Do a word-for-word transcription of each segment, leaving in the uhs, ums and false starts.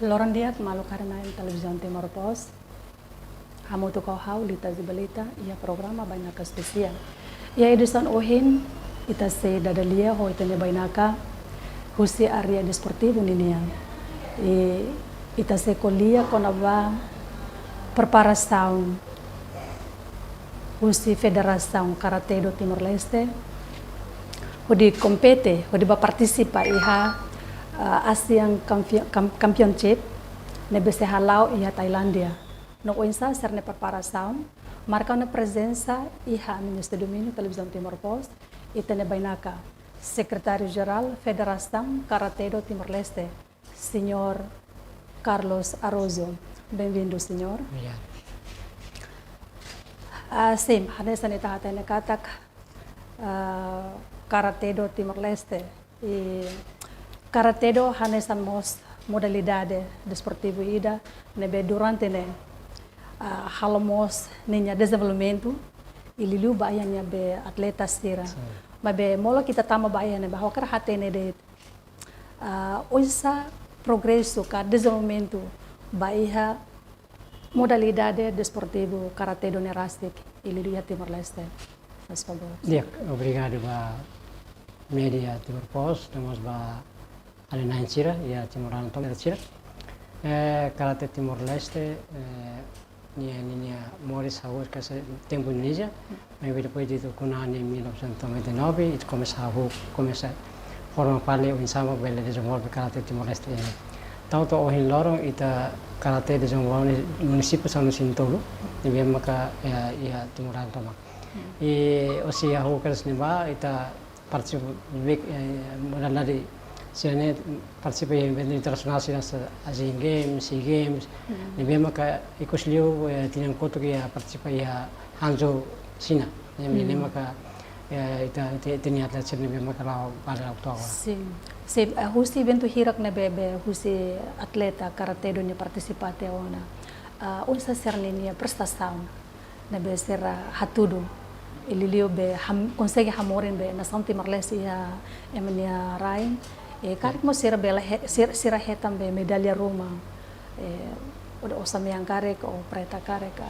Loron di'ak, maluk haree-na'in Televizaun Timor Post. Hamutuk ho ha'u, Lita Zibalita, iha programa Bainaka Espesiál. Iha edisaun ohin, ita sei dada lia ho ita-nia bainaka husi área desportivu ninian. I ita sei ko'alia kona-ba preparasaun husi Federasaun Karate do Timor-Leste hodi kompete, hodi bá partisipa iha, ah, Asian Champio-, Cham-, Championship ne'ebé sei hala'o iha Tailándia. No oinsá sira-nia preparasaun, marka ona prezensa iha ami-nia estúdiu minu Televizaun Timor Post, ita-nia bainaka, Sekretáriu Jerál Federasaun Karate do Timor-Leste, Señór Carlos Araújo. Bem-vindo, señór. Obrigadu. Ah, sin, hanesan ita hatene katak, ah, Karate do Timor-Leste. I Karate do hanesan mós modalidade desportivu ida ne'ebé durante ne'e, ah, halo mós ninia dezenvolvimentu i liuliu ba iha ne'ebé atleta sira. Sin. Maibé molok ita tama ba iha ne'ebá, ha'u hakarak hatene de'it, ah, oinsá progresu ka dezenvolvimentu ba iha modalidade desportivu karate do ne'e rasik i liuliu iha Timor-Leste. Faz favór. Di'ak, obrigadu ba média Timor Post, no mós ba alin-na'in sira, iha timoroan tomak sira. Eh, Karate Timor-Leste, eh, nia, nia, nia moris hahú kedas tempu Indonézia, maibé depois de ukun-an iha mil novecentos e noventa e nove, ita komesa hahú, komesa forma fali oinsá mak bele dezenvolve karate Timor-Leste nian. To'o, to'o ohin loron ita karate dezenvolve iha munisípiu sanulu-resin-tolu, ne'ebé maka, eh, iha timoroan tomak. I hosi hahú kedas ne'ebá, ita partisipa, eh, modalidade sira-ne'e partisipa iha eventu internasionál sira hanesan Asian Games, SEA Games, ne'ebé maka ikus liu, eh, tinan kotuk ita partisipa iha Hangzhou, Xina. Ne'e, ne'e maka, eh, ita, ita, ita-nia atleta sira ne'ebé maka la'o, bá la'o to'o agora. Sin. Sin, eh, husi eventu hirak ne'ebé, be, husi atleta karate do ne'e partisipa to'o ona. Ah, oinsá sira-nia prestasaun ne'ebé sira hatudu. I liuliu be ham-, konsege hamorin be nasaun Timor-Leste iha ema nia rain. I karik mós sira bele he-, sir-, sira hetan be medalla ruma. Eh, o, osan-mean karik, o prata karik ka.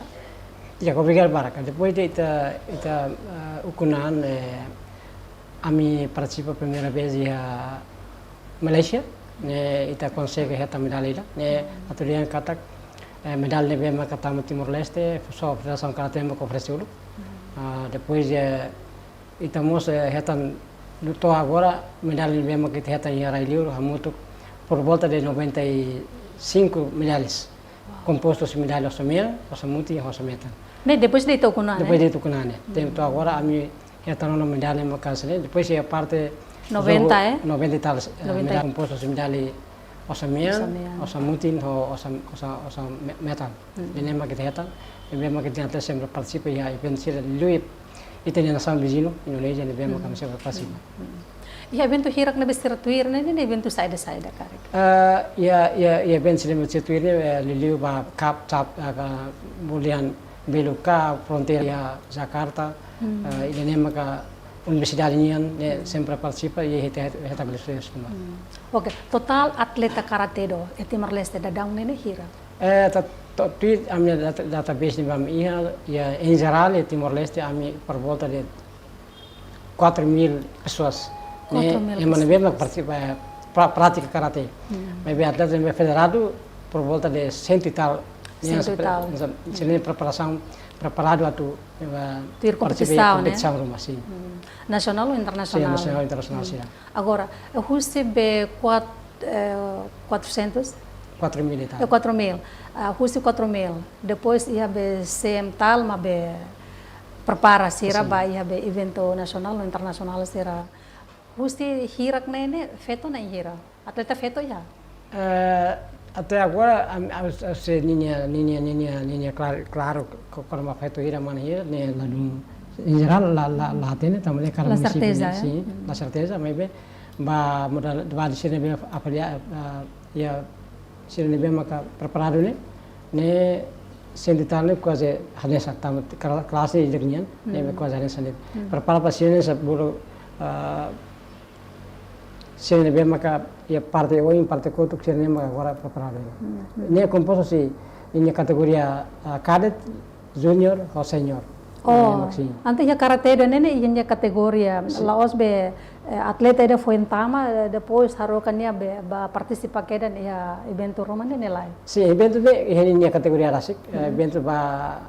Ya, obrigadu barak. Depois de ita, ita, eh, ukun-an, eh, ami partisipa primeira vez iha Malaysia, ne'e ita konsege hetan medalla ida, ne'e atu dehan katak, eh, medalla ne'ebé maka tama Timor-Leste, só Federasaun Karate maka oferese uluk. Ah, depois, eh, ita mós, eh, hetan to'o agora, medalla ne'ebé maka ita hetan iha rai-li'ur, hamutuk por volta de noventa e cinco medallas. Wow. Kompostu husi medalla osan-mean, osan-mutin, osan-metan. Ne'e depois de ita ukun-an, ne'e? Depois de ita ukun-an, ne'e. To'o agora ami hetan ona medalla maka sira-ne'e, depois iha parte noventa, jogu eh? Noventa e tal, eh, noventa. Medalla kompostu husi medalla osan-mean, osan-mean, osan-mutin, ho osan, osan, osan-me-, metan. Ne'e mak ita hetan, ne'ebé mak ita sempre partisipa iha eventu sira liuliu ita-nia nasaun viziñu, Indonézia, ne'ebé mak ami sempre partisipa. Iha eventu hirak ne'ebé sira tuir ne'e, ne'e eventu saida-saida karik? Eh, iha, iha, iha eventu sira ne'ebé sira tuir ne'e, eh, liuliu ba CAF, CAF, eh, ka bolihan belu ka fronteira iha Jakarta, eh, ida-ne'e maka universidade nian, ne'e sempre partisipa, i ita, ita, ita bele stres kuma. Oke, totál atleta karate do iha Timor-Leste daudaun ne'e hira? Eh, ta-, ta-, tuir ami-nia data-, database ne'ebé ami iha, iha, em geral, iha Timor-Leste, ami por volta de quatro mil pessoas. Quatro mil pessoas. Ne'e, ema ne'ebé mak partisipa, eh, pra-, pratika karate. Maibé atleta ne'ebé federadu, por volta de cento e tal. Cento e tal. Ne'e, sira-nia preparasaun, preparadu atu, eh, partisipa kompetisaun, ne'e? Kompetisaun ruma, sin. Nasionál ou internasionál? Sin, nasionál, internasionál, sin. Agora, husi be kuat-, eh, quatrocentos? Quatro mil e tal. Eh, quatro mil. Ah, husi quatro mil. Depois iha be cem tal, maibé prepara sira ba iha be eventu nasionál ou internasionál sira. Husi hirak ne'e, ne'e feto na'in hira? Atleta feto iha? Eh, até agora, am-, am-, se ninia, ninia, ninia, ninia klar-, klaru, ko-, kona-ba feto hira, mane hira, ne'e ladún, em geral, la, la, la hatene, tanba ne'e kada munisípiu, la serteza, ne'e, eh? Sin, la serteza, maibé ba modalidade sira ne'ebé avalia, ah, iha sira ne'ebé maka preparadu ne'e, ne'e cento e tal ne'e kuaze hanesan, tanba kla-, klase ida nian, ne'e kuaze hanesan ne'e. Prepara ba sira ne'e sa bolu, ah, Sira ne'ebé maka iha parte oin, parte kotuk, sira ne'e maka agora preparadu. Hmm. Ne'e kompostu husi ninia kategoria, ah, kadet, junior ho senior. Oh. Ne'e mak sin. Entaun iha karate ida-ne'e ne'e iha nia kategoria. Sin. La'ós be, eh, atleta ida foin tama, eh, depois haruka nia be, ba partisipa kedan iha eventu ruma ne'e, ne'e lae. Sin, eventu ne'e iha ninia kategoria rasik, eh, Hmm. eventu ba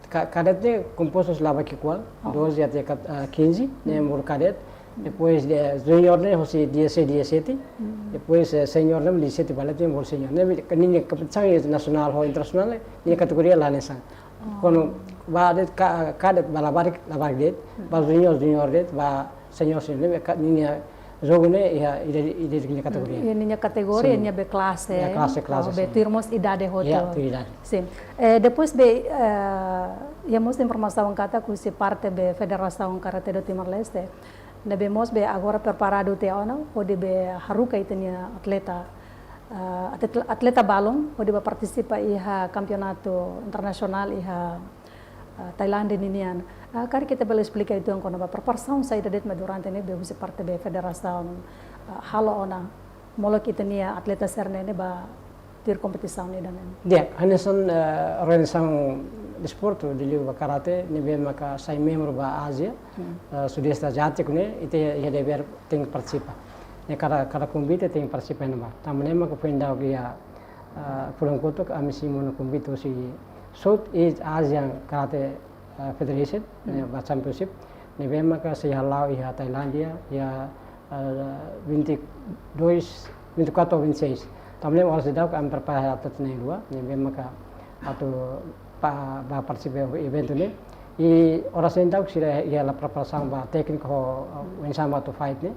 ka-, kadet ne'e kompostu husi la bá ki'ikoan, Oh. doze até kat-, ah, quinze, ne'e Hmm. modo kadet. Depois de junior ne'e husi dezasseis, dezassete. Hmm. Depois, eh, senior ne'e dezassete ba leten modo senior. Ne'e, ninia kompetisaun nasionál ho internasionál ne'e, ninia kategoria la hanesan. Oh. Kuandu ba de'it ka-, kadet ba labarik, labarik de'it, Hmm. ba junior, junior de'it, ba senior, senior de'it, ka-, ninia jogu ne'e iha, iha, iha ninia kategoria. Iha ninia kategoria, Sin. Ninia be klase, Iha klase, eh? Klase, Oh, be sin. Tuir mós idade hotu. Iha, tuir idade. Sin. Eh, depois be, eh, iha mós informasaun katak husi parte be Federasaun Karate do Timor-Leste. Ne'ebé mós be agora preparadu tiha ona, hodi be haruka ita-nia atleta, eh, atleta, atleta balun, hodi ba partisipa iha kampeonatu internasionál iha, eh, Tailándia ninian. Ah, karik ita bele esplika uitoan kona-ba preparasaun saida de'it mak durante ne'e be husi parte be federasaun, eh, halo ona molok ita-nia atleta sira-ne'e ne'e ba tuir kompetisaun ida-ne'e. Di'ak, hanesan, eh, organizasaun desportu liuliu ba karate, ne'ebé maka sai membru ba Ázia, Hmm. eh, Sudeste Aziátiku ne'e, ita iha devér tenke partisipa. Ne'e kada, kada konvite tenke partisipa iha ne'ebá. Tanba ne'e maka foin daudauk iha, eh, fulan kotuk ami simu ona konvite husi South East Asian Karate, eh, Federation, Hmm. ne'e ba championship. Ne'ebé maka sei hala'o iha Tailándia, iha eh, vinte e dois, vinte e quatro ou vinte e seis. Tanba ne'e oras daudauk ami prepara atleta na'in-rua, ne'ebé maka atu pa-, ba partisipa eventu ne'e. I oras ne'e daudauk sira iha halo preparasaun ba tékniku ho, eh, oinsá mak atu fight ne'e.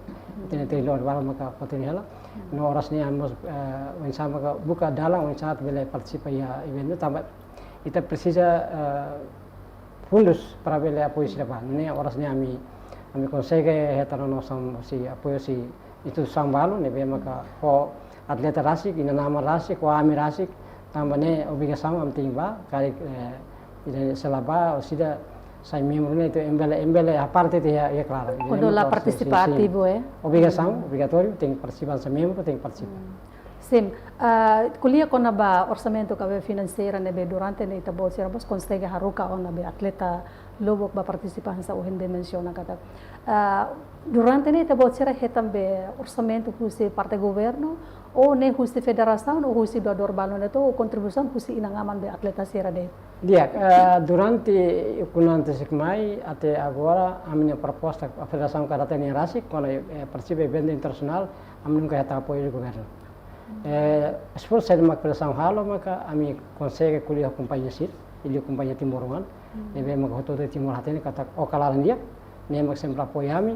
Ita-nia treinadór balu maka fó treinu hela. No oras ne'e ami mós, eh, oinsá maka buka dalan oinsá atu bele partisipa iha eventu ne'e. Tanba ita presiza, eh, fundus para bele apoiu sira ba. Ne'e oras ne'e ami, ami konsege hetan ona osan husi apoiu husi instituisaun balu, ne'ebé maka fó atleta rasik, inan-aman rasik, fó ami rasik, tanba ne'e obrigasaun ami tenke ba, karik, eh, ida se la ba, orsida sai membru ne'e ita ema bele, ema bele aparte ita iha, iha klaran. Kuandu la partisipa ativu, eh? Obrigasaun, obrigatóriu, tenke partisipa, sai membru, tenke partisipa. Hmm. Sin, ah, ko'alia kona-ba orsamentu ka be finanseira ne'ebé durante ne'e ita-boot sira mós konsege haruka ona be atleta lubuk ba partisipa hanesan ohin be mensiona katak. Ah, durante ne'e ita-boot sira hetan be orsamentu husi parte governu, ou ne'e husi federasaun, ou husi doadór balun ne'e, ou kontribuisaun husi inan-aman be atleta sira de'it? Di'ak, eh, durante ukun-an ne'e to'o mai, até agora, ami-nia proposta, a Federasaun Karate nian rasik, kuandu, eh, partisipa eventu internasionál, ami nunka hetan apoiu husi governu. Eh, esforsu saida mak federasaun halo maka ami konsege ko'alia ho kompañia sira, liuliu kompañia timoroan, Hmm. ne'ebé maka hotu-hotu Timor hatene katak oka laran di'ak, ne'e mak sempre apoiu ami,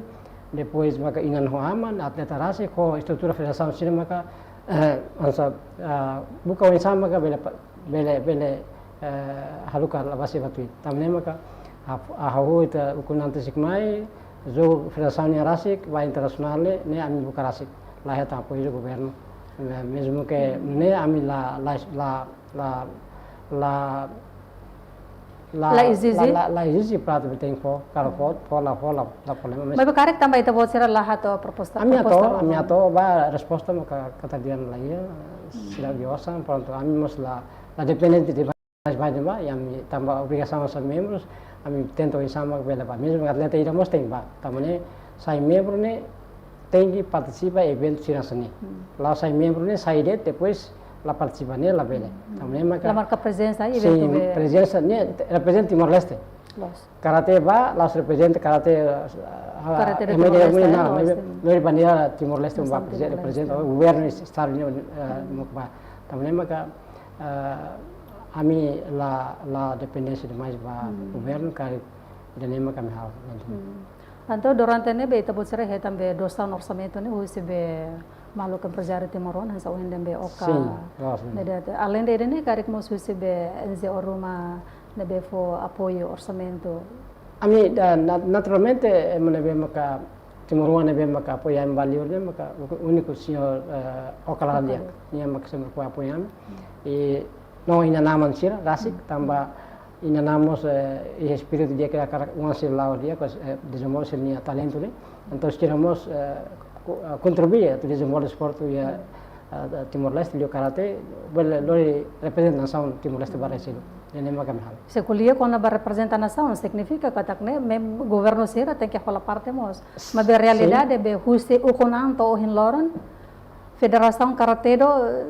depois maka inan ho aman, atleta rasik, ho estrutura federasaun sira maka, eh, hanesan, ah, buka oinsá maka bele pa-, bele, bele, eh, haruka la base ba tuir. Tanba ne'e maka, ah, ah, hahú ita ukun-an ne'e to'o mai, jogu federasaun nian rasik, ba internasionál ne'e, ne'e ami buka rasik. La hetan apoiu husi governu. Eh, mezmu ke Hmm. ne'e ami la, la, la, la, la, La ezije? la, la, la ezije para atu tenke fó, karik fó, fó la, fó la, la problema. Maibé karik tanba ita-boot sira la hato'o proposta, Ami hato'o, proposta ami ruma. hato'o, ba resposta maka katak dehan la iha, sira Hmm. osan, prontu, ami mós la, la depende de mais, mais, ba, i ami tanba obrigasaun sai membrus, ami tenta oinsá mak bele ba. Mezmu atleta ida mós tenke ba. Tanba ne'e sai membru ne'e tenke partisipa eventu sira hanesan ne'e. Hmm. La'ós sai membru ne'e sai de'it, depois la partisipa ne'e labele. Hmm. Tanba ne'e maka La marka prezensa iha Sin, eventu be- prezensa ne'e reprezenta Timor-Leste. Loos. Karate ba, la'ós reprezenta karate, ah, Karate do ema ida Timor-Leste, ne'e, loos, ne'e, sin. ne'e bandeira Timor-Leste, Nasaun ba, Timor-Leste. reprezenta governu estadu ne'e, eh, Hmm. mak ba. Tanba ne'e maka ah, ami la, la dependénsia demais ba Hmm. governu, karik ida-ne'e mak ami halo. Hmm. Entaun durante ne'e be ita-boot sira hetan be doasaun orsamentu ne'e husi be maluk emprezáriu timoroan hanesan ohin dehan be Oka. Sin, loos, sin. Ne'e de'it. Além de ida-ne'e karik mós husi be N G O ruma ne'ebé fó apoiu orsamentu. Ami, ah, na-, naturalmente, ema ne'ebé maka timoroan ne'ebé maka apoiu ami ba liur ne'e maka úniku señór, eh, Oka laran di'ak. Oka laran. Nia maka sempre fó apoiu ami. Hmm. I no inan-aman sira rasik, Hmm. tanba inan-aman mós, eh, iha espíritu di'ak hakarak oan sira la'o di'ak, eh, dezenvolve sira-nia talentu ne'e. Entaun sira mós, eh, ah, kontribui atu dezenvolve desportu iha, ah, Timor-Leste, liu karate, bele lori reprezenta nasaun Timor-Leste ba rai seluk. Ne'e mak ami halo. Se ko'alia kona-ba reprezenta nasaun, signifika katak ne'e, mem-, governu sira tenke hola parte mós. Maibé realidade be husi ukun-an to'o ohin loron, Federasaun Karate-do, eh,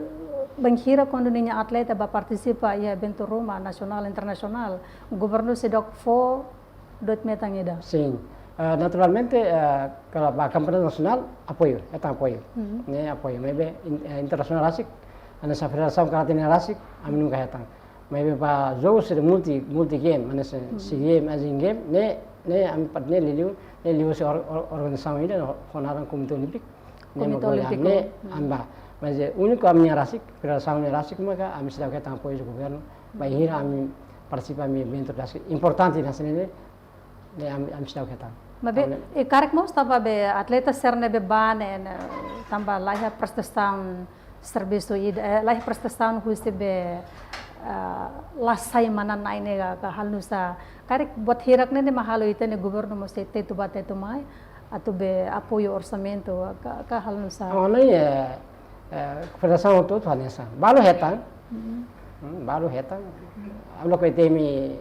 bainhira kuandu ninia atleta bá partisipa iha eventu ruma, nasionál, internasionál, governu seidauk fó doit metan ida. Sin. Ah, naturalmente, ah, kalau ba kampeonatu nasionál, apoiu, hetan apoiu. Ne'e apoiu, maibé in-, eh, internasionál rasik, hanesan Federasaun Karate nian rasik, ami nunka hetan. Maibé ba jogu sira multi, multi game, hanesan SEA Game, Asian Game, ne'e, ne'e ami parte ne'e liuliu, ne'e liuhusi or-, or-, organizasaun ida, ho naran Komité Olímpiku. Ne'e Komité mak Olímpiku. Ne'e ami bá. Maibé úniku ami nian rasik, Federasaun nian rasik maka ami seidauk hetan apoiu husi governu. Bainhira ami partisipa ami eventu rasik importante hanesan ne'e, ne'e ami, ami seidauk hetan. Maibé, tanba ne'e, i karik mós tanba be atleta sira ne'ebé bá ne'e, ne'e, tanba laiha prestasaun servisu ida, eh, laiha prestasaun husi be, ah, la sai manán-na'in ne'e ka, ka halo nu'usá. Karik buat hirak ne'e, ne'e mak halo ita-nia governu mós sei tetu bá tetu mai, atu be apoiu orsamentu, ka, ka halo nu'usá. Oh, ne'e, eh, eh, federasaun hotu-hotu hanesan. Balu hetan. Hmm, balu hetan. Ami loke temi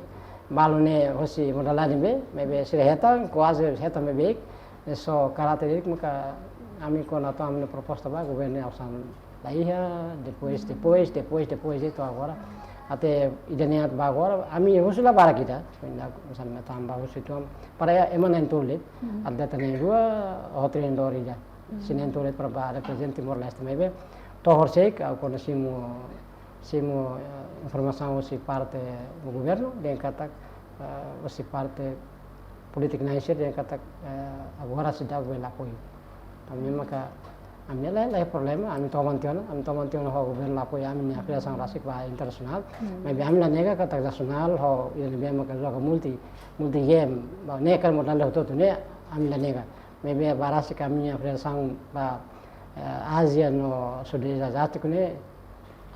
balu ne'e hosi modalidade be, maibé sira hetan, kuaze hetan beibeik. Ne'e só karate de'it maka ami kuandu atu ami-nia proposta ba governu ne'e osan laiha, depois, depois, depois, depois, to'o agora. Até ida-ne'e atu ba agora, ami husu la barak ida. Inda, misalnya, tanba husu itu, para ema na'in-tolu de'it, atleta na'in-rua, ho treinadór ida. Sira na'in-tolu de'it para ba reprezenta Timor-Leste, maibé to'o horisehik, ah, kuandu simu, simu, eh, informasaun husi parte governu, dehan katak, eh, husi parte polítika na'in sira dehan katak, eh, agora seidauk bele apoiu. Ami maka, ami la, laiha problema, ami toman tiha ona, ami toman tiha ona ho governu la apoiu ami-nia federasaun rasik ba internasionál. Maibé ami la nega katak nasionál ho, ida ne'ebé maka joga multi, multi game, ba ne'e kan modalidade hotu-hotu ne'e, ami la nega. Maibé ba rasik ami-nia federasaun ba, eh, Ázia no Sudeste Aziátiku ne'e,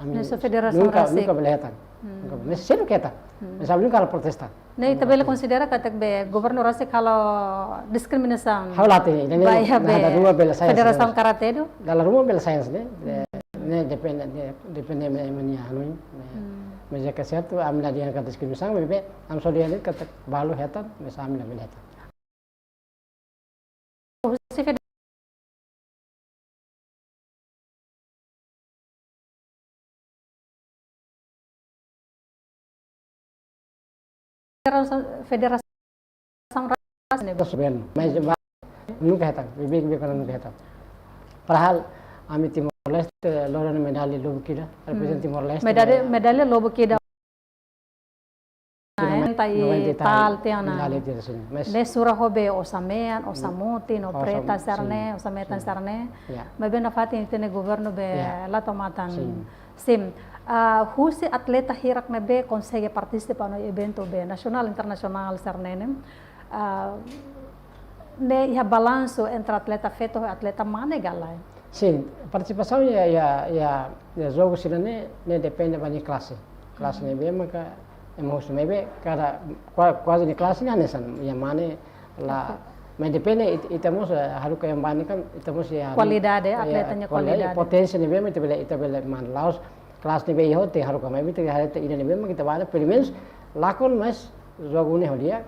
ami Ne'e só federasaun nunka, rasik. Nunka bele hetan. Nunka bele. Maibé seidauk hetan. Maibé ami nunka halo protesta. Ne'e ita bele konsidera katak be governu rasik halo diskriminasaun. Ha'u la hatene, ne'e ba iha be nada ruma bele sai federasaun hanesan karate-do. Dala ruma bele sai hanesan ne'e. Ne'e depende, ne'e depende ema, ema nia hanoin. Maibé jika sertu, ami la dehan katak diskriminasaun, maibé ami só dehan katak balu hetan, maibé ami la bele hetan. Husi federasaun federasaun, federasaun rasik ne'e. Terus ben, maibé ba, nunka hetan, beibeik, beibeik nunka hetan. Padahal ami Timor-Leste, loron medalha lubuk ida, reprezenta Timor-Leste. Medalha, medalha lubuk ida. Noventa e tal, noventa e tal tiha ona. Medalha tiha ona, sin. Maibé ne'e sura ho be osan-mean, osan-mutin, no osan-, preta sira-ne'e, sin, osan-metan sira-ne'e. Ya. Maibé nafatin ita-nia governu be la tau matan. Sin. Sin. Ah, husi atleta hirak ne'ebé konsege partisipa iha eventu be nasionál, internasionál sira-ne'e ne'e. Ah, ne'e iha balansu entre atleta feto ho atleta mane ka lae? Sin, partisipasaun iha, iha, iha, iha jogu sira-ne'e, ne'e depende ba nia klase. Klase ne'ebé maka ema husu, maibé kada, kua-, kuaze nia klase ne'e hanesan, iha mane la, maibé depende it-, ita mós, eh, haruka ema bá ne'e kan, ita mós iha kualidade, iha atleta nia kualidade, kualidade. Poténsia ne'ebé mak ita bele, ita bele mane. La'ós klase ne'ebé iha hotu ita haruka, maibé ita haree ida ne'ebé mak ita bá, pelumenus lakon, mas jogu ne'e ho di'ak,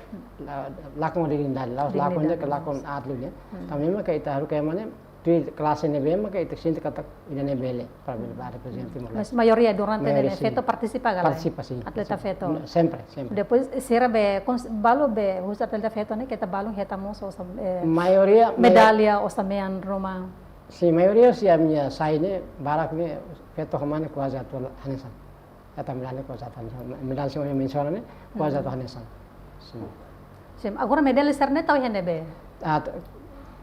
la-, lakon ho dignidade, la'ós lakon ho dignidade, lakon aat liu ne'e. Tanba ne'e mak ita haruka ema ne'e, tuir klase ne'ebé mak ita sente katak ida-ne'e bele, para bele bá reprezenta Timor-Leste. Mas maioria durante ne'e feto partisipa ka lae? Maioria sin. Partisipa, sin. Atleta feto. Sempre, sempre. Depois sira be, kons-, balu be, husi atleta feto ne'e, keta balu hetan mós osan, eh, maioria, maio- medalha, osan-mean ruma. Sin, maioria husi ami-nia sai ne'e, barak ne'e, feto ho mane kuaze atu hanesan. Hetan medalha kuaze atu hanesan. Medalha sira mensiona ne'e, kuaze atu hanesan. Sin. Sin, agora medalha sira-ne'e tau iha ne'ebé? Ah, t-,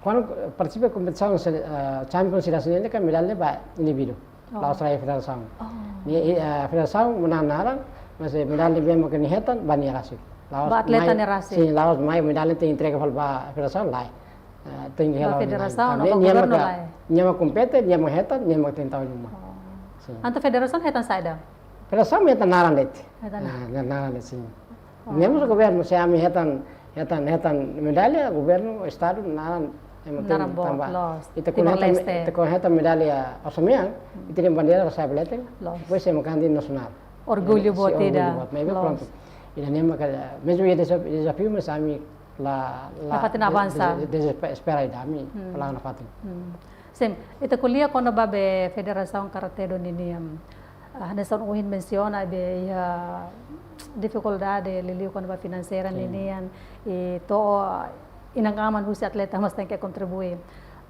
kuandu partisipa kompetisaun se-, ah, champion sira-ne'e kan medalha ba indivíduu. Oh. La'ós rai federasaun. Oh. Ne'e, eh, federasaun manán naran, mas, eh, medalha ne'ebé mak nia hetan, ba nia rasik. La'ós ba atleta mai-, nia rasik. Sin, la'ós mai medalha tenke entrega fali ba federasaun, lae. Eh, tenke ba hela federasaun, ne'e, ba nia governu maka, lae. Nia mak kompete, nia mak hetan, nia mak tenke tau iha uma. Oh. Sin. Entaun federasaun hetan saida? Federasaun hetan naran de'it. Hetan. Ah, na-, naran de'it, sin. Oh. Nia mós governu, se ami hetan, hetan, hetan medalha, governu, estadu, naran, Ema naran boot, tanba loos. Ita ko'alia Timor-Leste, ita ko'alia medalla osan mean, ita-nia bandeira rasai bele teng. Loos. Depois ema kanti nasionál. Orgullu boot ida. Orgullu boot, maibé pronto. Ida-ne'e maka, mezmu iha deza-, dezafiu, mas ami la, la, la fatin avansa. Deza-, deza-, dezespera ida, ami la nafatin. Sin, ita ko'alia kona-ba be Federasaun Karate-do ninian. Ah, hanesan ohin mensiona be iha difikuldade liuliu kona-ba finanseira ninian, i to'o inan-aman husi atleta mós tenke kontribui.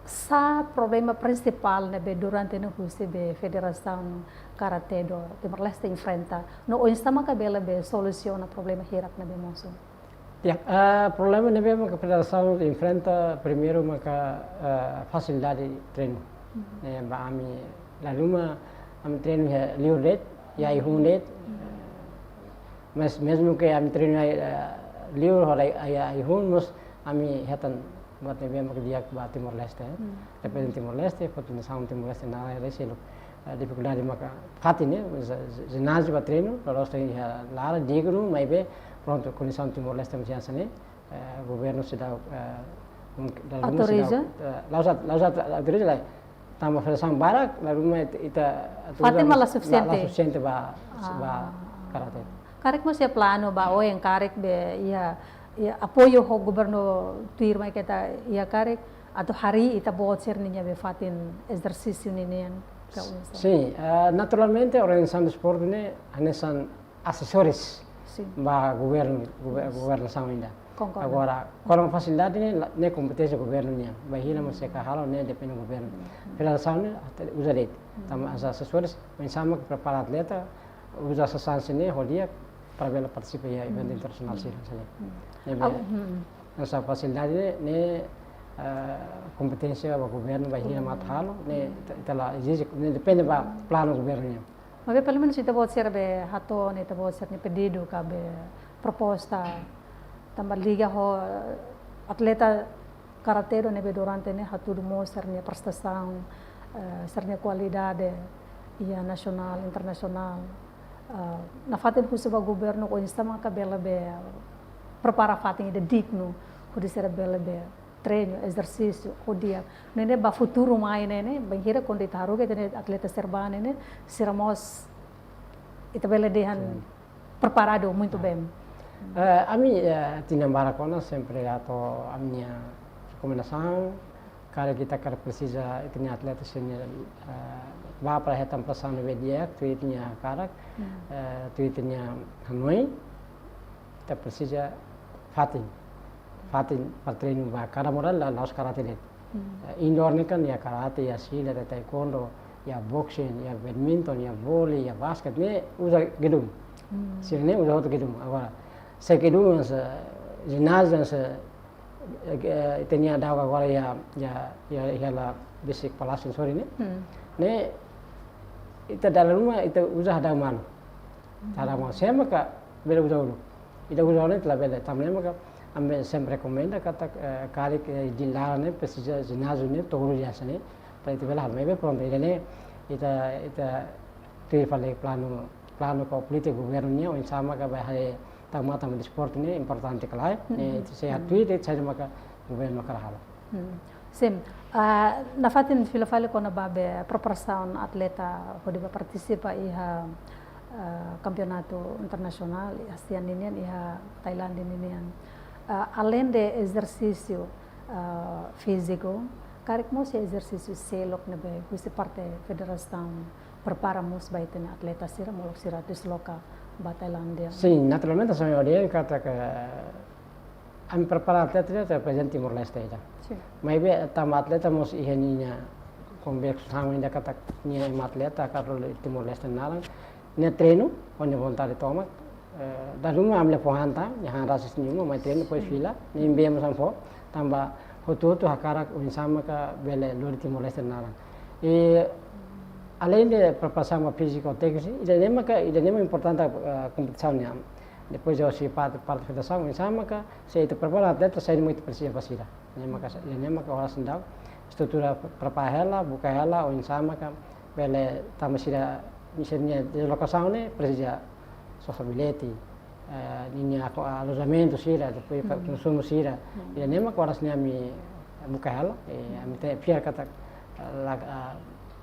Sá problema prinsipál ne'ebé durante ne'e husi be Federasaun Karate-do Timor-Leste enfrenta? No oinsá maka bele be solusiona problema hirak ne'ebé mosu? Ya, eh, problema ne'ebé maka federasaun enfrenta primeiru maka, eh, fasilidade treinu. Ne'e ba ami, dala ruma ami treinu iha liur de'it, iha ai-hun de'it. Mas mezmu ke ami treinu iha, eh, liur ho ai-, ai-, ai-hun, mas ami hetan buat ne'ebé maka di'ak ba Timor-Leste, eh. Depende Timor-Leste, federasaun Timor-Leste naran seluk. Eh, difikuldade maka fatin ne'e, ji-, ji-, jináziu ba treinu, loloos iha laran dignu, maibé pronto, kondisaun Timor-Leste mós hanesan ne'e, eh, governu seidauk, eh, mungkin, dala ruma seidauk, eh, la uza, la uza autoriza lai. Tanba federasaun barak, dala ruma ita, ita, ita fatin uza mós la sufisiente. La, la sufisiente ba, ba karate. Karik mós iha planu ba oin karik be iha, iha apoiu ho governu tuirmai keta iha karik, atu harii ita-boot sira-nia be fatin ezersísiu ninian ka oinsá? Sin, eh, naturalmente organizasaun desportu ne'e hanesan asesores ba governu, gover-, governasaun ida. Konkorda. Agora, kona-ba fasilidade ne'e, la, ne'e kompeténsia governu nian. Bainhira mós sei halo ne'e depende governu. Federasaun ne'e atu uza de'it. Tanba hanesan asesores, oinsá maka prepara atleta, uza sasán sira-ne'e ho di'ak para bele partisipa iha eventu internasionál sira hanesan ne'e. Ne'ebé, hanesan fasilidade ne'e, ne'e, eh, kompeténsia ba governu bainhira mak atu halo, ne'e ita, ita la ezije, ne'e depende ba planu governu nian. Maibé pelumenus ita-boot sira be hato'o ona ita-boot sira-nia pedidu ka be proposta tanba liga ho, eh, atleta karate-do ne'ebé durante ne'e hatudu mós sira-nia prestasaun, eh, sira-nia kualidade iha nasionál, internasionál. Eh, nafatin husu ba governu oinsá maka bele be prepara fatin ida dignu hodi sira bele be treinu, ezersísiu ho di'ak. Ne'e ba futuru mai ne'e, bainhira kuandu ita haruka ita-nia atleta sira bá ne'e, sira mós ita bele dehan preparadu muito bem. Eh, ami, eh, tinan barak ona sempre atu ami-nia rekomendasaun, karik ita karik presiza ita-nia atleta sira-nia, eh, bá para hetan prestasaun ne'ebé di'ak, tuir ita-nia karik, eh, tuir ita-nia hanoin, ita presiza fatin. Fatin para treinu ba kada modalidade, la'ós karate de'it. Eh, indoor ne'e kan iha karate, iha silat, iha taekwondo, iha boxing, iha badminton, iha voli, iha basket, ne'e uza gedung. Sira-ne'e uza hotu gedung. Agora, se gedung, se jináziu, se, eh, ita-nia daudaun agora iha, iha, iha, iha la besik palásiu sorin ne'e. Ne'e ita dala ruma ita uza daudaun malu. Daudaun malu. Sé maka bele uza uluk. Ita uza uluk ne'e labele. Tanba ne'e maka ami sempre rekomenda katak, eh, karik, eh, dala ruma ne'e presiza jináziu ne'e, to'o uluk hanesan ne'e. Para ita bele halo. Maibé pronto, ida-ne'e ita, ita tuir fali planu, planu ka polítika governu nian, oinsá maka bele haree tau matan ba desportu ne'e importante ka lae. Ne'e ita sei atu ida, ita sei maka governu hakarak halo. Sin, ah, nafatin fila fali kona-ba be preparasaun atleta hodi bá partisipa iha, ah, kampeonatu internasionál, ASEAN ninian, iha Tailándia ninian. Ah, aleinde ezersísiu, ah, fíziku, karik mós ezersísiu seluk ne'ebé husi parte federasaun prepara mós ba ita-nia atleta sira, molok sira desloka ba Tailándia? Sin, naturalmente, hanesan ohin dehan katak ami prepara atleta ida, atleta reprezenta Timor-Leste ida. Sin. Maibé tanba atleta mós iha ninia konveksaun ida katak nia ema atleta hakarak lori Timor-Leste nia naran, nia treinu, ho nia vontade tomak, eh, dala ruma ami la fó han tan, nia han rasik nia uma, mai treinu, depois fila, nia bee mós ami fó, tanba hotu-hotu hakarak oinsá maka bele lori Timor-Leste nia naran. I aleinde preparasaun ba fíziku tékniku, ida-ne'e maka, ida-ne'e maka importante, eh, kompetisaun nian. Depois husi parte, parte federasaun, oinsá maka, se ita prepara atleta, saida mak ita presiza ba sira. Ne'e maka, ida-ne'e maka oras ne'e daudaun, estrutura prepara hela, buka hela, oinsá maka, bele tanba sira, misalnya, deslokasaun ne'e, presiza sosa bilhete, eh, ninia ako-, alojamentu sira, depois konsumu sira. Ida-ne'e maka oras ne'e ami buka hela, eh, ami tenke fiar katak, eh, la, ah,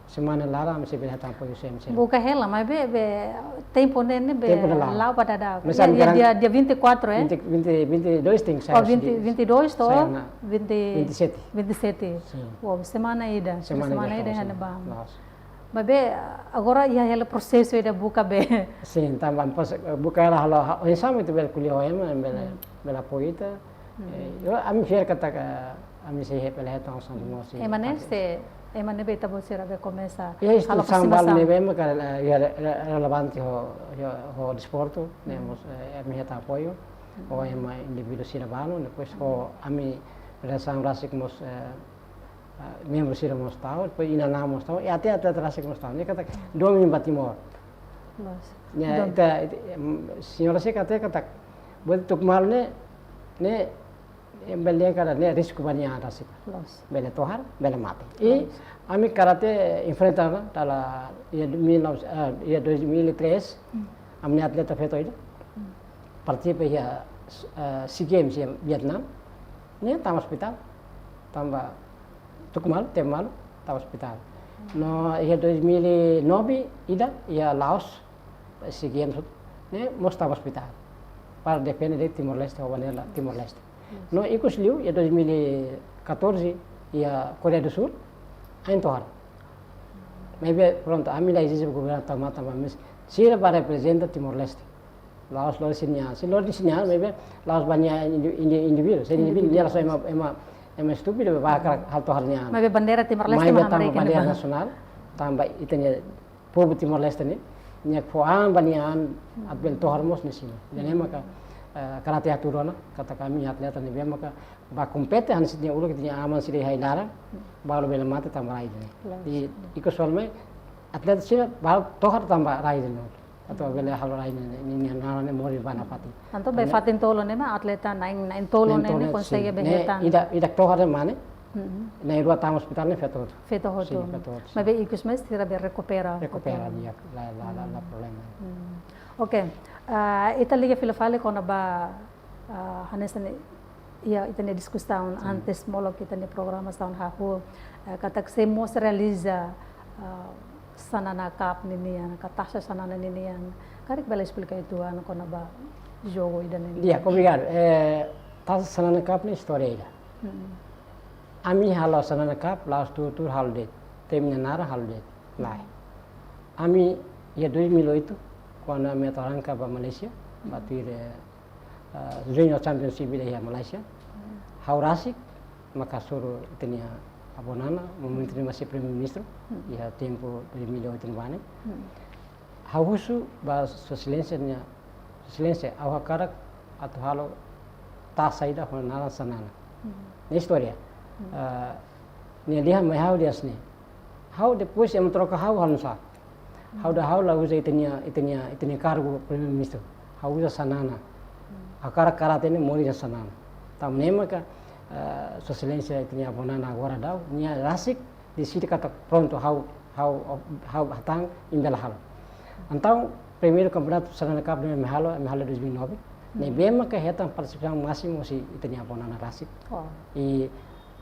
semana laran ami sei bele hetan apoiu husi M C M. Buka hela, maibé, be, tempu ne'e, ne'e, be, tempu ne'e la'o. La'o ba dadauk. Mas ami dia, garan-, dia, dia vinte e quatro, eh? Vinte, vinte, vinte e dois tenke sai. Oh, vinte, dia vinte e dois to'o? Sai ona vinte, vinte e sete. Vinte e sete. Sin. Wow, semana ida. Semana ida, semana ida, hanesan ne'e, ba. Loos. Maibé, agora iha hela prosesu ida buka be. Sin, tanba pos-, buka hela halo, ha, oinsá mak ita bele ko'alia ho ema, bele, hmm, bele apoiu ita. Hmm. Eh, yo, ami fiar katak ami sei he-, bele hetan osan, hmm, mós, eh, ema ne'e, pake, se, ema ne'ebé ita-boot sira be komesa, iha halo instituisaun balu aproximasaun ne'ebé mak, eh, iha re-, re-, relevante ho, ho, ho desportu, ne'e, hmm, mós, eh, ami hetan apoiu, hmm, ho ema indivíduu sira balu, depois ho, hmm, ami federasaun rasik mós, eh, ah, membru sira mós tau, depois inan-aman mós tau, i até atleta rasik mós tau. Ne'e katak, hmm, domin ba Timor. Loos. Ne'e, domin. Ita, ita, em, señora sei katak, katak, buat tuk malu ne'e, ne'e, em, bele katak ne'e risku ba nia an rasik. Loos. Bele tohar, bele mate. I, loos, ami karate enfrenta ona, dala, iha mil nove, ah, iha dois mil e três, hmm, ami-nia atleta feto ida, hmm, partisipa iha, eh, SEA Games iha Vietnam, nia tama ospitál, tanba tuk malu, tempu malu, tama ospitál. No iha dois mil e nove ida, iha Laos, SEA Games, ne'e mós tama ospitál. Para defende de'it Timor-Leste, ho bandeira Timor-Leste. No ikus liu, iha dois mil e catorze, iha Koreia do Sul, ain tohar. Maibé, prontu, ami la ezije ba governu tau matan, maibé sira bá reprezenta Timor-Leste. La'ós, la'ós sira-nia an. Se la'ós sira-nia an, maibé la'ós ba nia indi-, indi-, indivíduu. Se indivíduu, indivíduu, nia la sai ema, ema, ema estúpidu, bá hakarak halo tohar nia an. Maibé bandeira Timor-Leste, maibé mak tanba hamriik bandeira ne'ebá nasionál, tanba ita-nia povu Timor-Leste ne'e, nia fó an ba nia an, atu bele tohar mós ne'e sira. Jadi, hmm, maka, eh, karate hatudu ona, katak ami atleta ne'ebé maka bá kompete, hanesan ita-nia uluk, ita-nia aman sira iha ai-laran, balu bele mate tanba rai ida-ne'e. Loos. I, ikus liu mai, atleta sira balu tohar tanba rai ida-ne'e. Atu bele halo rai ne'e, ne'e, ne'e, naran ne'e moris ba nafatin. Entaun, be, tanba fatin tolu ne'e mak atleta na'in, na'in tolu ne'e, na'in tolu ne'e, ne'e konsege, sin, be, ne'e hetan. Ida, ida tohar ne'e mane, hmm, na'in-rua tama ospitál ne'e feto hotu. Feto hotu. Sin, feto hotu, sin. Maibé ikus mai sira be rekupera. Rekupera, hotu. Di'ak, la, la, la, la, hmm, problema. Hmm. Oke, ah, ita liga fila fali kona-ba, ah, hanesan ne'e, iha ita-nia diskusaun, sin, antes molok ita-nia programasaun hahú, eh, katak sei mós realiza, ah, Xanana Cup ninian, ka Taça Xanana ninian. Karik bele esplika uitoan kona-ba jogu ida-ne'e? Di'ak, obrigadu. Eh, Taça Xanana Cup ne'e istória ida. Hmm. Ami halo Xanana Cup, la'ós tuur-tuur halo de'it. Temi nia naran halo de'it. Lae. Ami, iha dois mil e oito, kuandu ami atu arranka ba Malaysia, hmm, ba tuir, eh, eh, Junior Championship ida iha Malaysia. Hmm. Ha'u rasik mak hasoru ita-nia avó Nana, momentu ne'e mós Primeiru-Ministru, hmm, iha tempu dois mil e oito ne'ebá ne'e. Hmm. Ha'u husu ba Sua Exelénsia nia, Sua Exelénsia, ha'u hakarak atu halo taça ida ho naran Xanana. Hmm. Ne'e istória. Hmm. Eh, nia dehan mai ha'u dehan hanesan ne'e. Ha'u depois ema troka ha'u halo nusá. Ha'u dehan ha'u la uza ita-nia, ita-nia, ita-nia kargu Primeiru-Ministru. Ha'u uza Xanana. Hmm. Hakarak karate ne'e moris iha Xanana. Tanba ne'e maka, eh, Sua Exelénsia ita-nia avó Nana agora daudaun, nia rasik deside katak prontu ha'u, ha'u, ha'u hatán imi bele halo. Entaun, primeiru kampeonatu Xanana Cup ne'e ami halo, ami halo dois mil e nove. Hmm. Ne'ebé maka hetan partisipasaun másimu husi ita-nia avó Nana rasik. Oh. I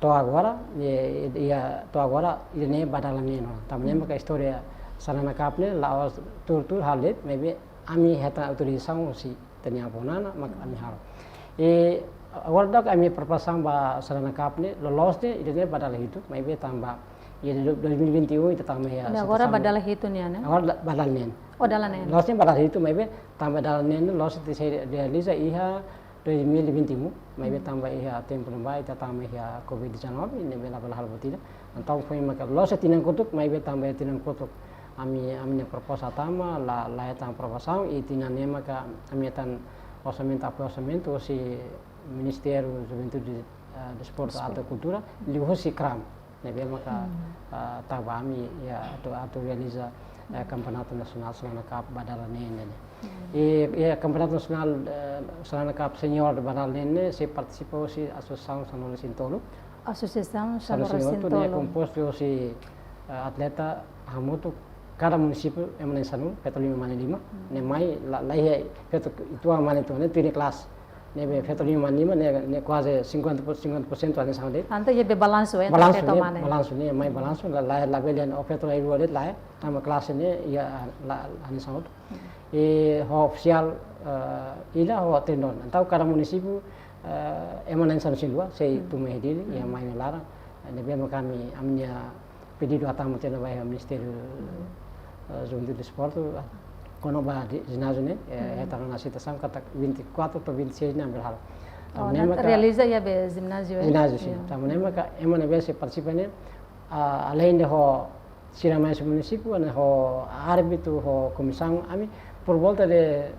to'o agora, i, i, iha, to'o agora, ida-ne'e ba dala neen ona. Tanba ne'e, hmm, maka istória Xanana Cup ne'e la'ós tuur-tuur halo de'it, maibé ami hetan autorizasaun husi ita-nia avó Nana, mak ami halo. I agora daudaun ami preparasaun ba Xanana Cup ne'e, loloos ne'e, ida-ne'e ba dala hitu, maibé tanba, iha do-, dois mil e vinte e um, ita tama iha, ne'e agora situasaun ba dala hitu nian, ne'e? Agora da-, ba dala neen. Oh, dala neen. Loloos ne'e ba dala hitu, maibé tanba dala neen, loloos ita sei realiza iha dois mil e vinte e um, maibé, hmm, tanba iha tempu ne'ebá, ita tama iha covid dezanove, ne'ebé labele halo buat ida. Entaun foin maka loloos tinan kotuk, maibé tanba iha tinan kotuk ami, ami-nia proposta tama, la, la hetan aprovasaun, i tinan ne'e maka ami hetan orsamentu, apoiu orsamentu husi Ministériu Juventude, eh, Desportu, Desportu. Arte no Kultura, liuhusi CRAM. Ne'ebé maka, hmm, eh, tau ba ami, iha, atu, atu realiza, eh, hmm, Kampeonatu Nasionál Xanana Cup ba dala neen ne'e. Hmm. I, iha Kampeonatu Nasionál, eh, Xanana Cup Senior ba dala neen ne'e, sei partisipa husi Asosiasaun Sanulu-resin-tolu. Asosiasaun Sanulu-resin-tolu. Sanulu-resin-tolu ne'e kompostu husi, eh, atleta hamutuk kada munisípiu ema na'in sanulu, feto lima, mane lima. Hmm. Ne'e mai la, laiha feto uitoan, mane uitoan, ne'e tuir nia klase. Ne'ebé feto lima mane lima ne'e, ne'e kuaze cinquenta por, cinquenta por cento hanesan de'it. Entaun iha be balansu, eh, balansu ne'e, balansu ne'e, mai balansu, la, la, labele dehan, oh, feto rai rua de'it, lae, tanba klase ne'e iha, la, hanesan hotu. I ho ofisiál, eh, ida ho tendon. Entaun kada munisípiu, eh, ema na'in sanulu-resin-rua sei tun mai iha Dili, iha mai nia laran. Ne'ebé mak ami, ami-nia pedidu hatama tiha ona ba iha Ministériu, eh, Juventude e Desportu, ah, kona-ba di, jináziu ne'e, eh, hetan ona aseitasaun katak vinte e quatro to'o vinte e seis ne'e ami bele halo. Tanba ne'e maka realiza iha be jináziu, eh? Jináziu, sin. Tanba ne'e maka ema ne'ebé sei partisipa ne'e, ah, aleinde ho sira mai husi munisípiu, ne'e ho árbitru, ho komisaun, ami por volta de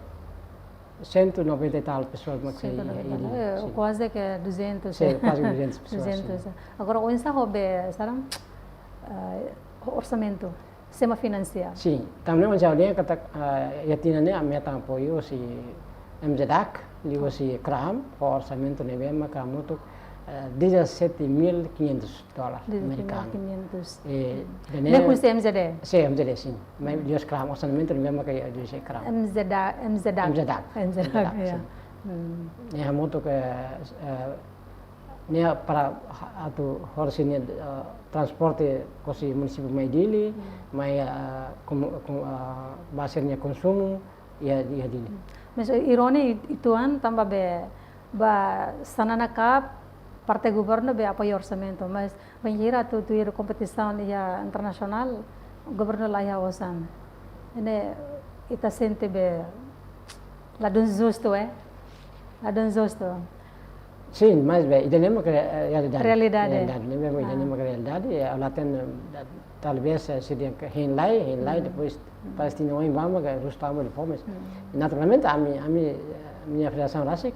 cento e noventa e tal pessoas mak sei iha Dili, sin. Kuaze ke duzentos. Sin, kuaze duzentos pessoas, sin. Duzentos. Agora, oinsá ho be, saran, eh, orsamentu, sistema finansiál? Sin, tanba ne'e oinsá dehan katak, eh, iha tinan ne'e ami hetan apoiu husi M Z DAC, liuhusi CRAM, ho orsamentu ne'ebé maka hamutuk, eh, dezassete mil e quinhentos dólar amerikanu. Dezassete mil e quinhentos. Eh, ne'e husi M Z D? Sin, M Z D, sin. Mai liuhusi CRAM, orsamentu ne'ebé maka liuhusi CRAM. M Z D, M Z D. M Z D. M Z D, ya. Ne'e hamutuk, eh, ne'e para atu hodi sira-nia, eh, transporte husi munisípiu mai Dili, mai, eh, ba sira-nia konsumu, iha, iha Dili. Mas ironi uitoan tanba be ba Xanana Cup parte governu be apoiu orsamentu, mas bainhira atu tuir kompetisaun iha internasionál, governu la iha osan. Ne'e ita sente be ladún justu, eh? Ladún justu. Sin, mas be, ida-ne'e maka realidade. Realidade. Realidade, ne'e maka ida-ne'e maka realidade, eh, ha'u la hatene, eh, talvés, eh, sira dehan katak hein lai, hein lai, depois parese tinan oin ba maka husu tama depois, mas naturalmente ami, ami, eh, ami-nia federasaun rasik,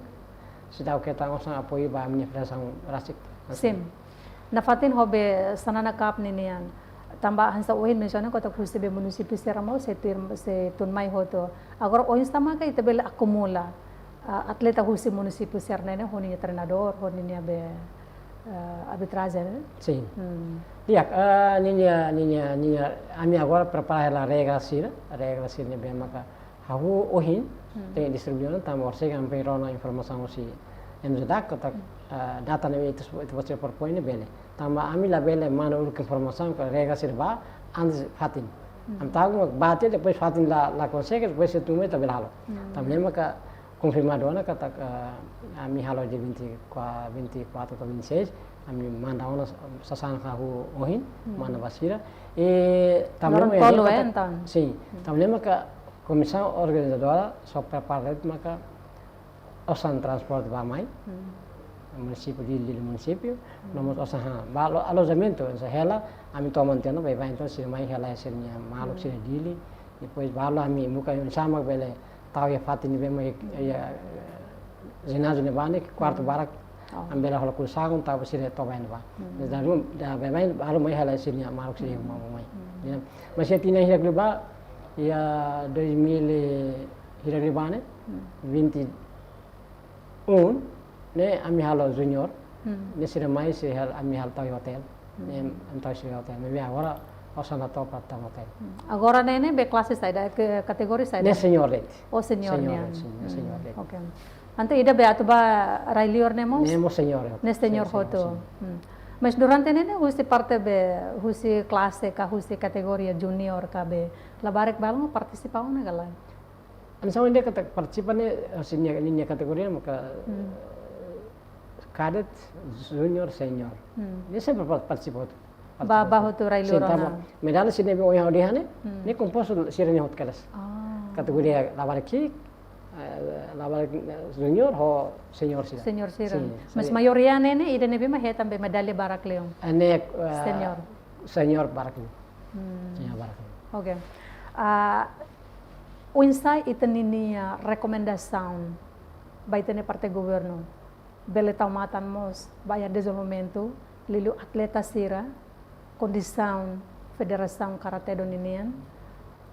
seidauk hetan osan apoiu ba ami-nia federasaun rasik. Sin. Nafatin ho be Xanana Cup ninian. Tanba hanesan ohin mensiona katak husi be munisípiu sira mós sei tuir, sei tun mai hotu. Agora oinsá maka ita bele akumula, ah, atleta husi munisípiu sira-ne'e ho ninia treinadór, ho ninia be, ah, arbitrajen, eh? Sin. Hmm. Di'ak, ah, ninia, ninia, ninia, ami agora prepara hela regra sira, regra sira ne'ebé maka hahú ohin, hmm, tenke distribui ona, tanba orsida ami foin rona informasaun husi M Z DAC katak, hmm, ah, data ne'ebé ita, ita-boot sira propoin ne'e bele. Tanba ami labele manda uluk informasaun ka regra sira ba antes fatin. Hmm. Ami tau ba tiha, depois fatin la, la konsege, depois se tun mai ita bele halo. Hmm. Tanba ne'e maka konfirmadu ona katak, eh, ami halo dia vinte e quatro, vinte e quatro to'o vinte e seis, ami manda ona sasán hahú ohin, hmm, manda ba sira. I tanba ne'e maka, eh, entaun. Sin. Hmm. Tanba ne'e maka komisaun organizadora só prepara de'it maka osan transporte ba mai. Hmm. Munisípiu Dili, Dili munisípiu. Hmm. No mós osan, ha, ba alo-, alojamentu, se hela, ami toman tiha ona, baibain entaun sira mai hela sira-nia maluk, hmm, sira Dili. Depois balu ami buka oinsá mak bele tau iha fatin ne'ebé mak iha, iha jináziu ne'ebá ne'e, kuartu, hmm, barak. Oh. Ami bele hola kulu sagun, tau ba sira toba iha ne'ebá. Hmm. Mas dala ruma, da baibain balu mai hela sira-nia maluk sira, hmm, mai, mai. Hmm. Ya. Mas iha tinan hirak liubá, iha dois mil e hirak liubá ne'e, hmm, vinte e um, ne'e ami halo junior, hmm, ne'e sira mai, sira hal-, ami halo tau iha hotel. Hmm. Ne'e ami tau sira iha hotel. Maibé agora osan la to'o para tau hotel. Hmm. Agora ne'e, ne'e be klase saida, ke kategoria saida? Ne'e senior de'it. Oh, senior nian. Senior de'it, sin, ne'e senior de'it. Hmm. Oke. Entaun ida be atu ba rai-liur ne'e mós? Ne'e mós senior. Ne'e senior hotu. Sin, sin, sin. Hmm. Mas durante ne'e, ne'e husi parte be, husi klase ka husi kategoria junior ka be, labarik balu mak partisipa ona ka lae? Hanesan ohin dehan katak partisipa ne'e, eh, sira-nia, ninia kategoria maka, hmm, eh, kadet, junior, senior. Hmm. Ne'e sempre par-, partisipa hotu. Ba, partisipa hotu. Ba hotu rai-liur ona. Sin, tanba medalla sira ne'ebé ohin ha'u dehan ne'e, hmm, ne'e kompostu sira-nia hotu kedas. Ah. Kategoria labarik ki'ik, eh, labarik, eh, junior ho senior sira. Senior sira. Sin, mas maioria ne'e, ne'e ida ne'ebé mak hetan be medalla barak liu. Eh, ne'e, eh, senior. Senior barak liu. Hmm. Senior barak liu. Oke. Ah, oinsá ita-nia rekomendasaun ba ita-nia parte governu bele tau matan mós ba iha dezenvolvimentu liuliu atleta sira, kondisaun Federasaun Karate do ninian,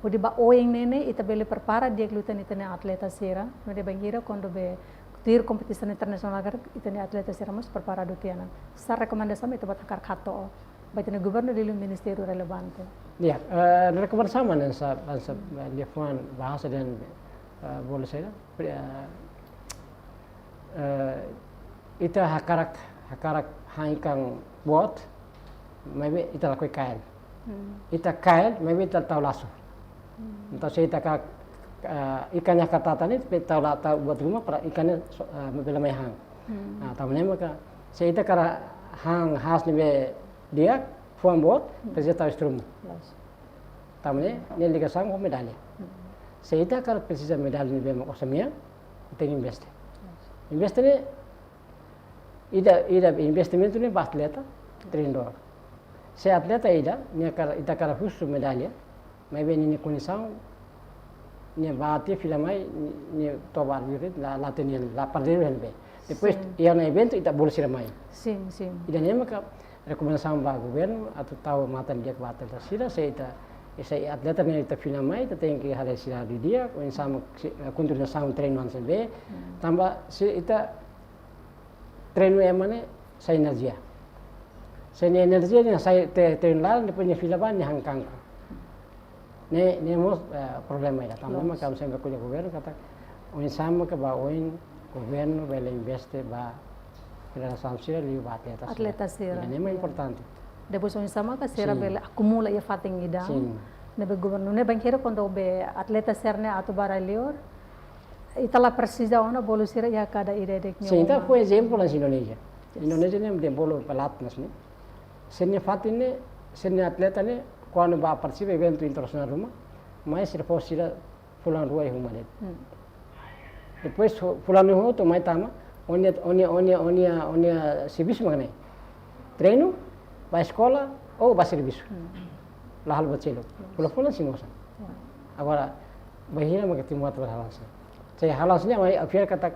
hodi ba oin ne'e ne'e ita bele prepara di'ak liután ita-nia atleta sira, nune'e bainhira kuandu be tuir kompetisaun internasionál karik ita-nia atleta sira mós preparadu tiha ona. Sá rekomendasaun ita-boot hakarak hato'o ba ita-nia governu liuliu ministériu relevante? Ya, eh, rekomendasaun mak hanesan, hanesan, eh, liafuan bahasa dehan, eh, bolu saida, eh, Eh, ita hakarak, hakarak han ikan boot, maibé ita lakohi kaer. Hmm. Ita kaer, maibé ita tau lasu. Hmm. Entaun se ita ka, eh, ikan ne'e hakarak tata ne'e, be tau la, tau buat ruma para ikan ne'e so, eh, bele mai han. Hmm. Ah, tanba ne'e maka, se ita hakarak han haas ne'ebé di'ak, fuan boot, hmm, presiza tau strumu. Loos. Tanba ne'e, ne'e ligasaun ho medalla. Hmm. Se ita hakarak presiza medalla ne'ebé mak osan mean, tenke investe. Loos. Investe ne'e, ida, ida investimentu ne'e ba atleta, treinadór. Se atleta ida, nia hakarak, ita hakarak husu medalla, maibé nia kondisaun, nia bá tiha fila mai, nia toba arbiru, la, la hatene, la pardere hela be. Depois, sin, iha ona eventu, ita bolu sira mai. Sin, sin. Ida-ne'e maka rekomendasaun ba governu, atu tau matan di'ak ba atleta sira, se ita, se atleta ne'e ita fila mai, ita tenke haree sira didi'ak, oinsá mak si, eh, kontinuasaun treinu hanesan ne'ebé. Hmm. Tanba se ita treinu ema ne'e sai enerjia. Se nia enerjia ne'e sai te, treinu laran, depois nia fila ba nia han kankru. Ne'e, ne'e mós, eh, problema ida. Tanba, loos, mak ami sempre ko'alia ho governu katak oinsá mak ba oin governu bele investe ba federasaun sira liu ba atleta sira. Atleta sira. Ida-ne'e mak, iya, importante. Depois oinsá mak sira, sin, bele akumula iha fatin ida. Sin. Ne'ebé governu ne'e bainhira kuandu be atleta sira-ne'e atu ba rai-liur, ita la presiza ona bolu sira iha kada ida-idak nia uma. Sin, entaun, por ezemplu, hanesan Indonézia. Yes. Indonézia ne'e dezenvolve pelatnas ne'e. Sira-nia fatin ne'e, sira-nia atleta ne'e, kuandu ba partisipa eventu internasionál ruma, mai sira fó sira fulan rua iha uma de'it. Hmm. Depois fu-, fulan rua hotu mai tama, ó-nia, ó-nia, ó-nia, ó-nia, ó-nia servisu mak ne'e. Treinu, ba eskola, ou ba servisu. Hmm. La halo buat seluk. Yes. Fulan-fulan sei mosu. Hmm. Agora, bainhira mak Timor atu halo hanesan ne'e. Se halo hanesan ne'e, ami fiar katak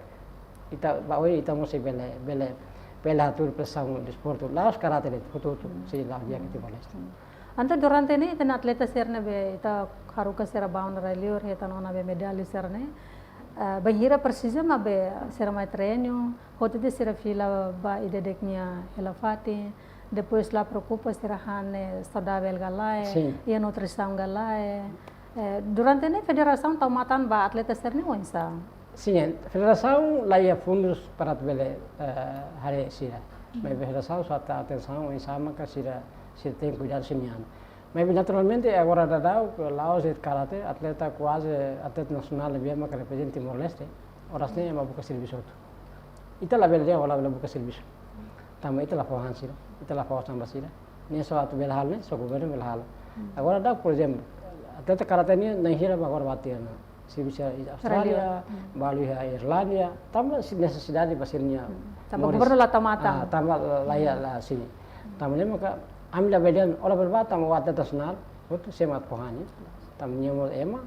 ita ba oin ita mós sei bele, bele, bele hatudu prestasaun desportu. La'ós karate de'it, hotu-hotu, hmm, sei la'o di'ak iha Timor-Leste. Hmm. Entaun durante ne'e ita-nia atleta sira ne'ebé ita haruka sira ba ona rai-liur, hetan ona be medalla sira-ne'e. Eh, bainhira presiza mak be sira mai treinu, hotu-hotu sira fila ba ida-idak nia hela fatin, depois la preokupa sira han ne'e saudavel ka lae, sin, iha nutrisaun ka lae. Eh, durante ne'e federasaun tau matan ba atleta sira-ne'e oinsá? Sin, eh, federasaun la iha fundus para atu bele, eh, haree sira. Hmm. Maibé federasaun só tau atensaun oinsá maka sira, sira tenke kuidadu sira-nia an. Maibé naturalmente agora daudaun ke la'ós de'it karate, atleta kuaze atleta nasionál ne'ebé maka reprezenta Timor-Leste, oras ne'e ema buka servisu hotu. Ita labele dehan ó labele buka servisu. Tanba ita la fó han sira, ita la fó osan ba sira. Ne'e só atu bele halo ne'e, só governu bele halo. Hmm. Agora daudaun, por ezemplu, atleta karate nian na'in hira mak agora ba tiha ona servisu iha Austrália, Austrália, hmm, balu iha Irlandia, tanba nesesidade ba sira-nia, hmm, tanba moris, governu la tau matan. Ah, tanba la, la iha, hmm, la, sin. Tanba ne'e maka ami labele dehan ó labele bá tanba ó atleta nasionál, hotu sé mak atu fó han. Tanba nia mós ema,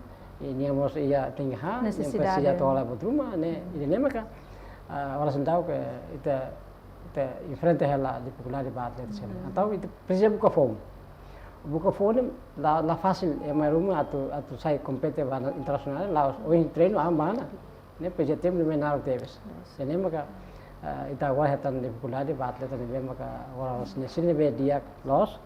i nia mós iha tenke han, nia nesesidade, presiza to'o la'o buat ruma, ne'e, hmm, ida-ne'e maka, ah, oras daudaun ke ita, ita enfrenta hela difikuldade ba atleta sira. Hmm. Entaun ita presiza buka foun. Buka foun ne'e la, la fasil, ema ruma atu, atu sai kompete ba internasionál, la'ós ohin treinu aban bá ona. Ne'e presiza tempu ne'ebé naruk tebes. Yes. Ida-ne'e maka, eh, ita agora hetan difikuldade ba atleta ne'ebé maka agora sira-nia, sira-nia ne'ebé di'ak loos,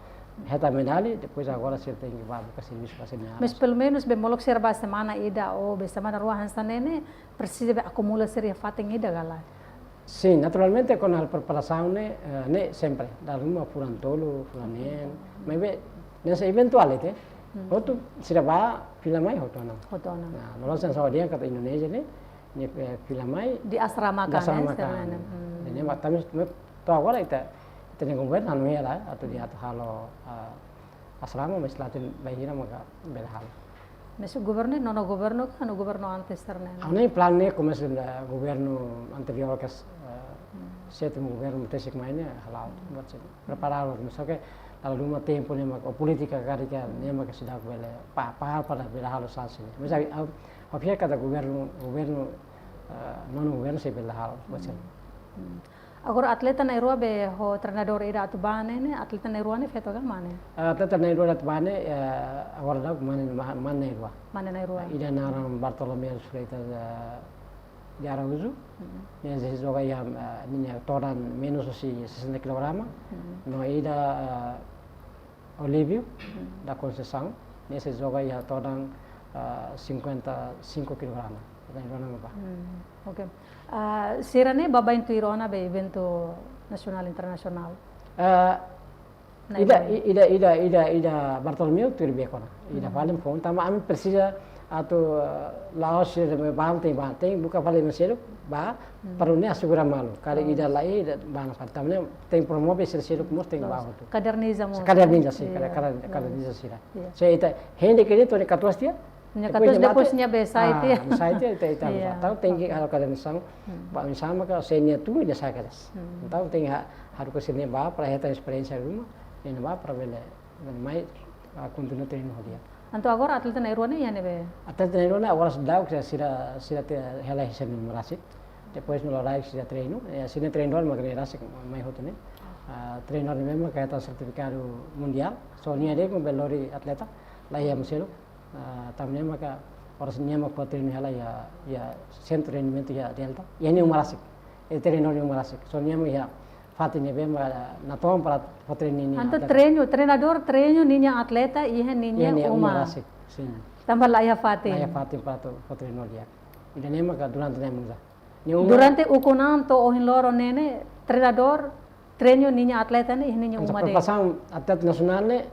hetan medalla, depois agora sira tenke bá buka servisu ba sira-nia an. Mas pelumenus be molok sira bá semana ida ou be semana rua hanesan ne'e, ne'e presiza be akumula sira iha fatin ida ka lae? Sin, naturalmente kona-ba preparasaun ne'e, eh, ne'e sempre, dala ruma fulan tolu, fulan neen, maibé hanesan eventuality, hmm, hotu sira bá fila mai hotu ona. Hotu ona. Nah, loloos hanesan ha'u dehan katak Indonézia ne'e, ne'e, eh, fila mai. Di asrama ka, di asrama ne'e, ka, sira-ne'e. Hmm. Jadi, mak, tanba, to'o agora ita, ita-nia governu hanoin hela, atu dehan atu halo, eh, asrama, mas la hatene bainhira maka bele halo. Mas governu, nono governu ka, nono governu antes sira-ne'e? Ha'u-nia planu ne'e komesa husi governu anteriór ka, eh, hmm, sétimu governu Mutesi mai ne'e hala'o, hmm, buat sira-ne'e. Prepara, mas só ke dala ruma tempu ne'e maka, ou polítika karik ne'e maka seidauk bele pa, pa, para bele halo hanesan ne'e. Mas ha'u, ha'u, ha'u fiar katak governu, governu, eh, nono governu sei bele halo, buat sira-ne'e. Hmm. Agora atleta na'in-rua be ho treinadór ida atu bá ne'e, ne'e, atleta na'in-rua ne'e feto ka mane? Eh, atleta na'in-rua atu bá ne'e, eh, agora daudaun mane, ma-, mane na'in-rua. Mane na'in-rua. Ida naran Bartolomeu Freitas, eh, de Araújo. Hmm. Nia sei joga iha, eh, ninia todan menus husi sessenta kilograma. Hmm. No ida, eh, Olívio, hmm, da Conceição, nia sei joga iha todan, ah, cinquenta e cinco kilograma. Ita-nia rua ne'e ba. Hmm, oke. Ah, sira ne'e baibain tuir ona be eventu nasionál internasionál? Ah, Ne'e ida, baibain. ida, ida, ida, ida Bartolomeu tuir bek ona. Ida Hmm. fali foun, tanba ami presiza atu, ah, la'ós sira ne'ebé bá, tenke bá, tenke buka fali ema seluk bá, Hmm. para nune'e asegura malu. Karik Oh. ida laiha, ida bá nafatin. Tanba ne'e tenke promove sira seluk mós tenke bá Loos. hotu. Kaderniza mós. Kaderniza, sin, Iya, kada-, kada-, iya. Kaderniza sira. Iya. Se ita hende ke itu katorze dia, Nia depois katorze, nia depois mate. nia be sai Ah, tiha. nia sai tiha, ita, ita Iya, uza. Entaun tenke oke. halo kadernizasaun, Hmm. ba oinsá maka se nia tun, nia sai kedas. Hmm. Entaun tenke ha-, haruka sira ne'e bá para hetan esperiénsia ruma, nia bá para bele, bele mai, ah, kontinua treinu ho di'ak. Entaun agora atleta na'in-rua ne'e iha ne'ebé? Atleta na'in-rua ne'e agora seidauk sira, sira, sira te hela iha sira-nia uma rasik. Depois no loraik sira treinu, eh, sira-nia treinadór mak ne'e rasik mai hotu ne'e. Ah, treinadór ne'e mak hetan sertifikadu mundiál. Só nia de'it mak bele lori atleta, laiha ema seluk. Ah, tanba ne'e maka oras ne'e mak fó treinu hela iha, iha sentru treinamentu iha Delta. Iha nia uma rasik. E treinadór nia uma rasik. Só nia mak iha fatin ne'ebé mak natoon para fó treinu ninia Entaun atleta. treinu, treinadór treinu ninia atleta iha ninia Iha nia uma uma. rasik, sin. Tanba laiha fatin. Laiha fatin para atu fó treinu di'ak. Ida-ne'e maka durante ne'e mak uza. Nia uma Durante ukun-an to'o ohin loron ne'e ne'e, treinadór treinu ninia atleta ne'e iha ninia Entaun uma de'it. preparasaun atleta nasionál ne'e,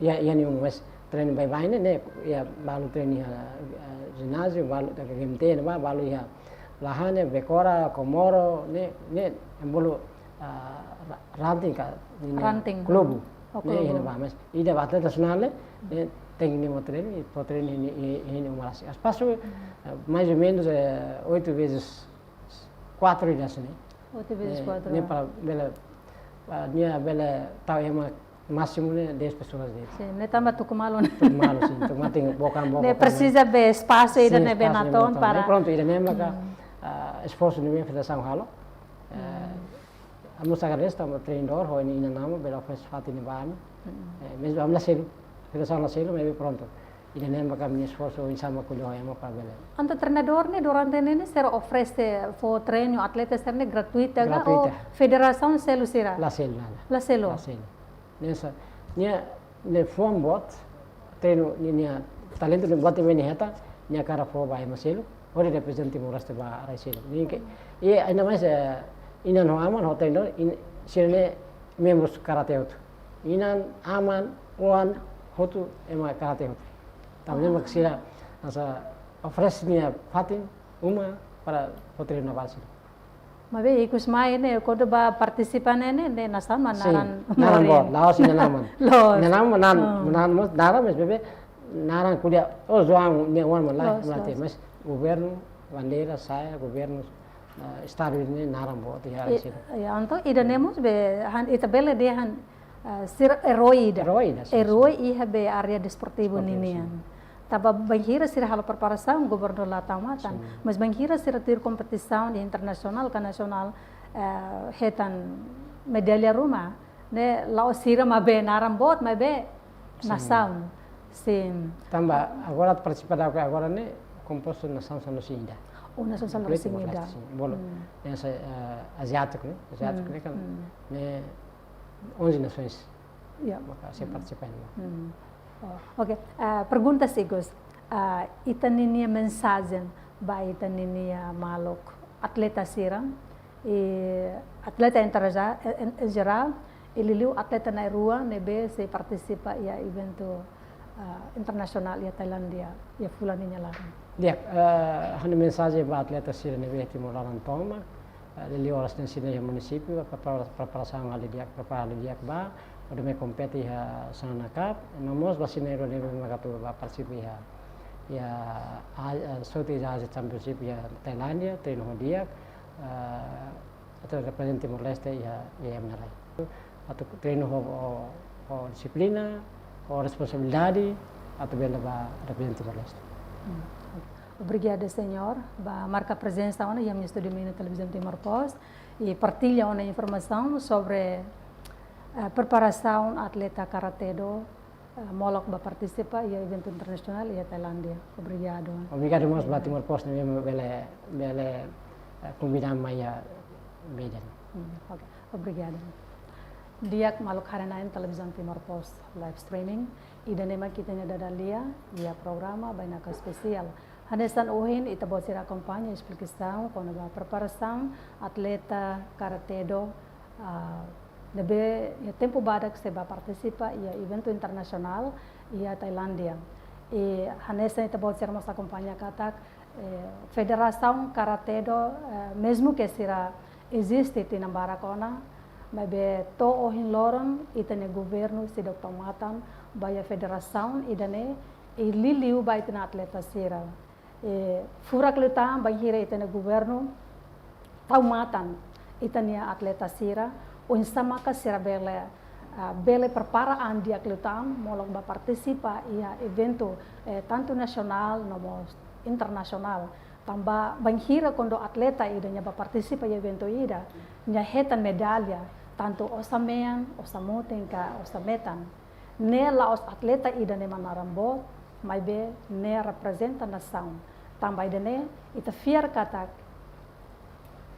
iha, iha nia uma, mas treinu baibain ne'e, ne'e, iha balu treinu iha, eh, jináziu, balu iha G M T ne'ebá, balu iha Lahane, Becora, Comoro, ne'e, ne'e, ema bolu, ah, ra-, ranting ka, ne'e, Ranting. klubu. Oh, Ne'e, iha klubu. ne'ebá, mas ida ba atleta nasionál ne'e, ne'e, tenke nia uma treinu, i fó treinu iha, iha, iha nia uma rasik. Espasu, eh, mais ou menos, eh, oito vezes quatro ida hanesan ne'e. Oito vezes Eh, quatro. Ne'e para bele, ah, nia bele tau ema másimu ne'e dez pessoas de'it. Sin, ne'e tanba tuku malu ne'e. Tuku malu, sin, tuku malu tenke bokan, bokan, Ne'e bokan. presiza be espasu ida Sin, ne'ebé espasu ne'ebé natoon natoon. para. Ne'e pronto, ida-ne'e maka, Hmm. ah, esforsu ne'ebé federasaun halo. Eh, Hmm. ami mós agradese tanba treinadór ho nia inan-aman bele oferese fatin ne'ebá ami. Hmm. Eh, mesmu ami la selu, federasaun la selu, mas pronto. Ida-ne'e maka ami esforsu oinsá mak ko'alia ho ema para bele. Entaun treinadór ne'e durante ne'e ne'e sira oferese fó treinu atleta sira ne'e gratuita ka? Gratuita. Ou federasaun selu sira? La selu nada. La selu? La selu. Ne'e sá, nia, nia fuan boot, treinu, nia, nia talentu ne'e boot ne'ebé nia hetan, nia hakarak fó ba ema seluk, hodi reprezenta Timor-Leste ba rai seluk. Ne'e ke, i ainda mais, eh, inan ho aman, ho treinadór, in-, sira ne'e membrus karate hotu. Inan, aman, oan, hotu, ema karate hotu. Tanba ne'e mak sira, hanesan, oferese nia fatin, uma, para fó treinu ba sira. Maibé ikus mai ne'e, kuandu bá partisipa ne'e, ne'e, ne'e nasaun mak naran, sin, naran morin. Boot, la'ós inan-aman. Loos. Inan-aman, naran, hmm, naran mós, naran, mas maibé, naran ko'alia, oh, João, ne'e oan mak lae, loos, mak lae, loos. Mas governu, bandeira, saia, governu, eh, estadu ne'e naran boot, iha, i, sira. Ya, entaun, ida-ne'e mós be, han, ita bele dehan, ah, sira erói ida. Erói ida, sin, erói, sin. Iha be área desportivu, desportivu, ninian. Sin. Tanba bainhira sira halo preparasaun, governu la tau matan. Sin. Mas bainhira sira tuir kompetisaun internasionál ka nasionál, eh, hetan medalla ruma, ne'e la'ós sira mak be naran boot, maibé, sin, nasaun. Sin. Tanba agora partisipa daudaun agora ne'e kompostu nasaun sanulu-resin-ida. Oh, nasaun sanulu-resin-ida. Kompletu, kompletu, sin. Bolu. Hmm. Yang se-, eh, aziátiku ne'e, aziátiku, hmm, ne'e kan, hmm, ne'e onze nasoens. Ya. Maka sei, hmm, partisipa ne'e. Hmm. Oh, oke. Ah, pergunta ikus. Ah, ita-ninia mensajen ba ita-ninia maluk atleta sira, i atleta em, em, em jerál, i liuliu atleta na'in-rua ne'ebé sei partisipa iha eventu, ah, internasionál iha Tailándia, iha fulan nia laran. Di'ak, eh, ha'u-nia mensajen ba atleta sira ne'ebé iha Timor laran tomak, eh, liuliu oras ne'e sira iha munisípiu, prepara-, preparasaun halo di'ak, prepara halo di'ak ba, hodi mai kompete iha Xanana Cup, no mós ba sira na'in-rua ne'ebé maka atu bá partisipa iha, iha, ah, eh, sorteio iha Asia Championship iha Tailándia, treinu ho di'ak, eh, atu reprezenta Timor-Leste iha, iha ema nia rai. Atu treinu ho, ho, ho dixiplina, ho responsabilidade, atu bele bá reprezenta Timor-Leste. Hmm. Obrigada, señór, ba marka prezensa ona iha ami-nia estúdiu Minu Televizaun Timor Post, i partilla ona informasaun sobre, eh, preparasaun atleta karate do, eh, molok bá partisipa iha eventu internasionál iha Tailándia. Obrigadu. Obrigadu mós ba, obrigadu, Timor Post ne'ebé bele, bele, eh, konvida ami mai iha Medan. Hmm, oke. Obrigadu. Di'ak maluk haree-na'in Televizaun Timor Post live streaming. Ida-ne'e mak ita-nia dada-lia iha programa Bainaka Espesiál. Hanesan ohin ita-boot sira akompaña esplikasaun kona-ba preparasaun atleta karate-do, ah, ne'ebé iha tempu badak sei bá partisipa iha eventu internasionál iha Tailándia. I hanesan ita-boot sira mós akompaña katak, eh, federasaun karate-do, eh, mezmu ke sira eziste tinan barak ona, maibé to'o ohin loron ita-nia governu seidauk tau matan ba iha federasaun ida-ne'e, i liuliu ba ita-nia atleta sira. Eh, furak liután bainhira ita-nia governu tau matan ita-nia atleta sira, oinsá maka sira bele, ah, bele prepara an di'ak liután molok bá partisipa iha eventu, eh, tantu nasionál no mós internasionál. Tanba bainhira kuandu atleta ida nia bá partisipa iha eventu ida, nia hetan medalla, tantu osan-mean, osan-motin ka osan-metan, ne'e la'ós atleta ida nia mak naran boot, maibé ne'e reprezenta nasaun. Tanba ida-ne'e, ita fiar katak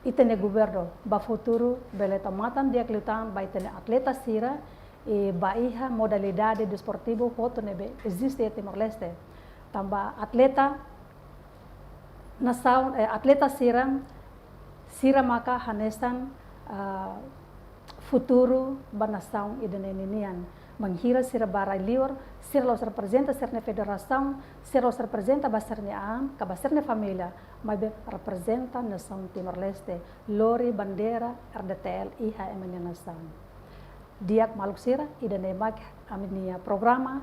ita-nia governu ba futuru bele tau matan di'ak liután ba ita-nia atleta sira, i ba iha modalidade desportivu hotu ne'ebé eziste iha Timor-Leste. Tanba atleta nasaun, eh, atleta sira, sira maka hanesan, ah, futuru ba nasaun ida-ne'e ninian. Bainhira sira bá rai-liur, sira la'ós reprezenta sira-nia federasaun, sira la'ós reprezenta ba sira-nia an, ka ba sira-nia família, maibé reprezenta nasaun Timor-Leste, lori bandeira R D T L iha ema nia nasaun. Di'ak maluk sira, ida-ne'e mak ami-nia programa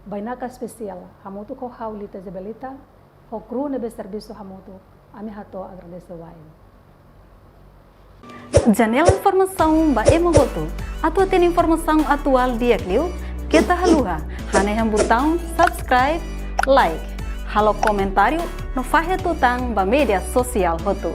Bainaka Espesiál, hamutuk ho ha'u Lita Isabelita, ho kru ne'ebé servisu hamutuk, ami hato'o agradese wa'in. Janela informasaun ba ema hotu. Atu hatene informasaun atuál di'ak liu, keta haluha hanehan butaun subscribe, like, halo komentáriu no fahe tutan ba média sosiál hotu.